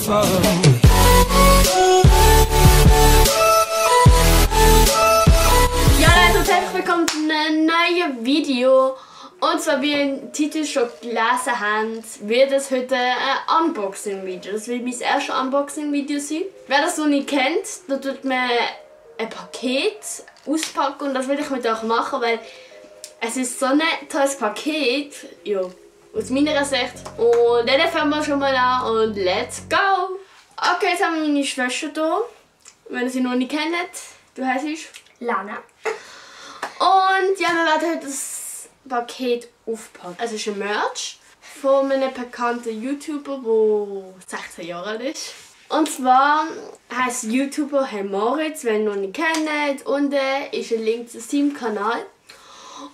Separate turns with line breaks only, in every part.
far away.
Ja Leute, und herzlich willkommen zu einem neuen Video. Und zwar, wie ihr den Titel schon gelesen habt, wird es heute ein Unboxing-Video. Das wird mein erstes Unboxing-Video sein. Wer das noch nicht kennt, da tut man ein Paket auspacken und das will ich mit euch machen, weil es ist so ein tolles Paket, ja, aus meiner Sicht. Und dann fangen wir schon mal an und let's go! Okay, jetzt haben wir meine Schwester hier. Wenn ihr sie noch nicht kennt, du heißt
Lana.
Und ja, wir werden heute das Paket aufpacken. Es ist ein Merch von einem bekannten YouTuber, der 16 Jahre alt ist. Und zwar heisst YouTuber Hey Moritz, wenn ihr noch nicht kennt. Unten ist ein Link zu seinem Kanal.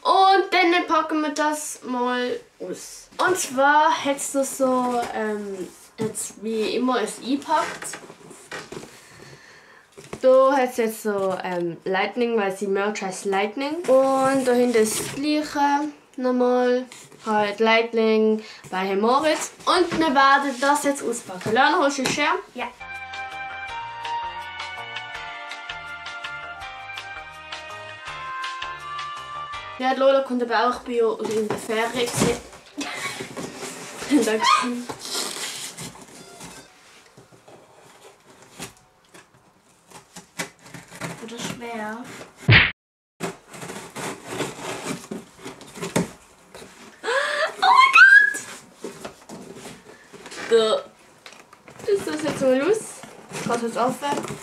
Und dann packen wir das mal aus. Und zwar hat es da so, jetzt wie immer es einpackt. Da hat es jetzt so Lightning, weil sie Merch heißt Lightning. Und da hinten ist das gleiche. Nochmal halt Lightning bei Hey Moritz. Und wir werden das jetzt auspacken. Lana, holst du eine Schere?
Ja.
Ja, Lola kommt aber auch bei uns in der Ferien. Dankeschön.
Oder schwer.
So. Ist das jetzt mal los? Ich kann es jetzt aufwärmen.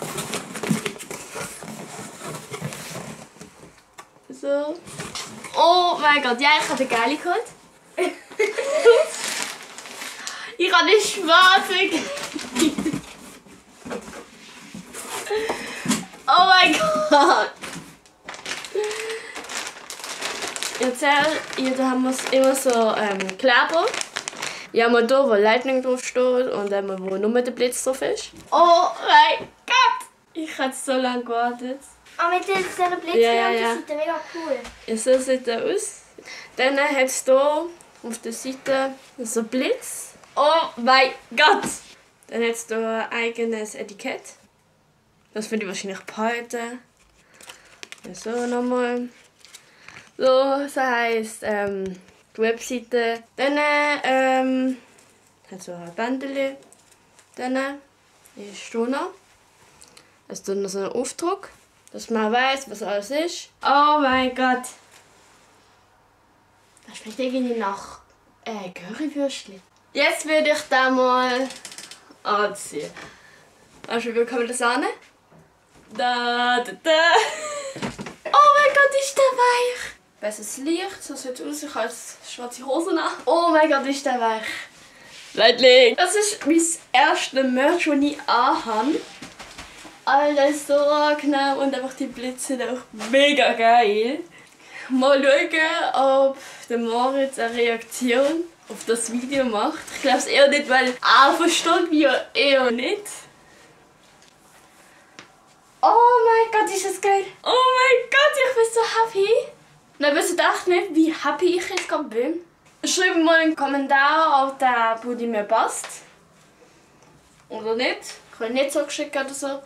So. Oh mein Gott, ja, ich habe eine geile geholt. Ich habe eine schwarze. Oh mein Gott. Jetzt hier haben wir immer so Kleber. Ja, mal hier, wo Lightning drauf steht und einmal, wo nur der Blitz drauf ist. Oh mein Gott! Ich habe so lange gewartet.
Aber mit diesen Blitzen
Ja.
sieht mega cool.
Ja, so sieht er aus. Dann hat es hier auf der Seite so Blitz. Oh mein Gott! Dann hat es hier ein eigenes Etikett. Das würde ich wahrscheinlich behalten. Ja, so nochmal. So heisst die Webseite. Dann hat so ein Bändchen. Dann ist hier noch. Es tut noch so einen Aufdruck, dass man weiß, was alles ist. Oh mein Gott! Das schmeckt irgendwie nach Currywürstchen. Jetzt würde ich den mal anziehen. Also, wie kann man das an? Da. Oh mein Gott, ist der weich! Besseres Licht, so sieht es aus. Ich habe jetzt schwarze Hosen an. Oh mein Gott, ist der weich! Lightning! Das ist mein erstes Merch, das ich anhabe. Alles so angenehm und einfach die Blitze sind auch mega geil. Mal schauen, ob der Moritz eine Reaktion auf das Video macht. Ich glaube es eher nicht, weil er versteht wie eher nicht. Oh mein Gott, ist das geil! Oh mein Gott, ich bin so happy! Dann wisst ihr echt nicht, wie happy ich jetzt gerade bin. Schreibt mal einen Kommentar, ob der Pulli mir passt. Oder nicht. Ich habe nicht so geschickt oder so.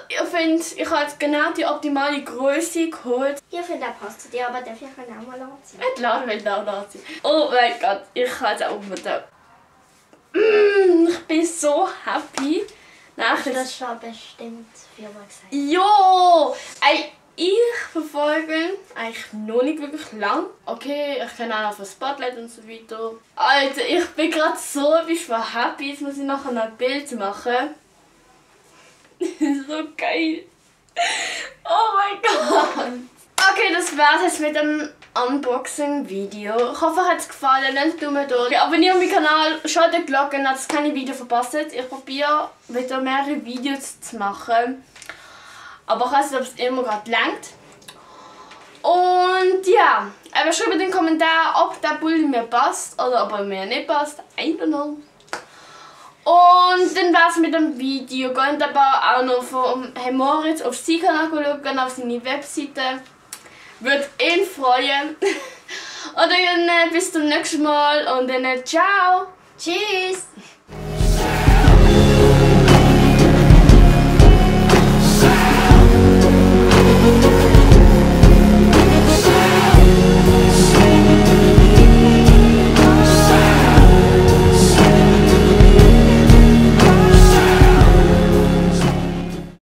Ich finde, ich habe jetzt genau die optimale Größe geholt.
Ich finde, der passt zu dir, aber darf ich auch mal anziehen?
Die Lara will auch anziehen. Oh mein Gott, ich kann jetzt auch mit der. Ich bin so happy.
Hast du das schon bestimmt viermal gesagt?
Jo! Ey, ich verfolge eigentlich noch nicht wirklich lang. Okay, ich kenne auch noch von Spotlight und so weiter. Alter, ich bin gerade so happy. Jetzt muss ich nachher noch ein Bild machen. So geil. Oh mein Gott. Okay, das war's jetzt mit dem Unboxing-Video. Ich hoffe, euch hat es gefallen. Lasst Daumen durch. Abonniert meinen Kanal, schaltet die Glocke, dass ihr keine Videos verpasst. Ich probiere wieder mehrere Videos zu machen. Aber ich weiß nicht, ob es immer gerade reicht. Und ja, schreibt in den Kommentaren, ob der Pulli mir passt oder ob er mir nicht passt. I don't know. Und dann war es mit dem Video. Geht aber auch noch von Hey Moritz auf seinen Kanal schauen, auf seine Webseite. Würde ihn freuen. Und dann bis zum nächsten Mal und dann ciao.
Tschüss.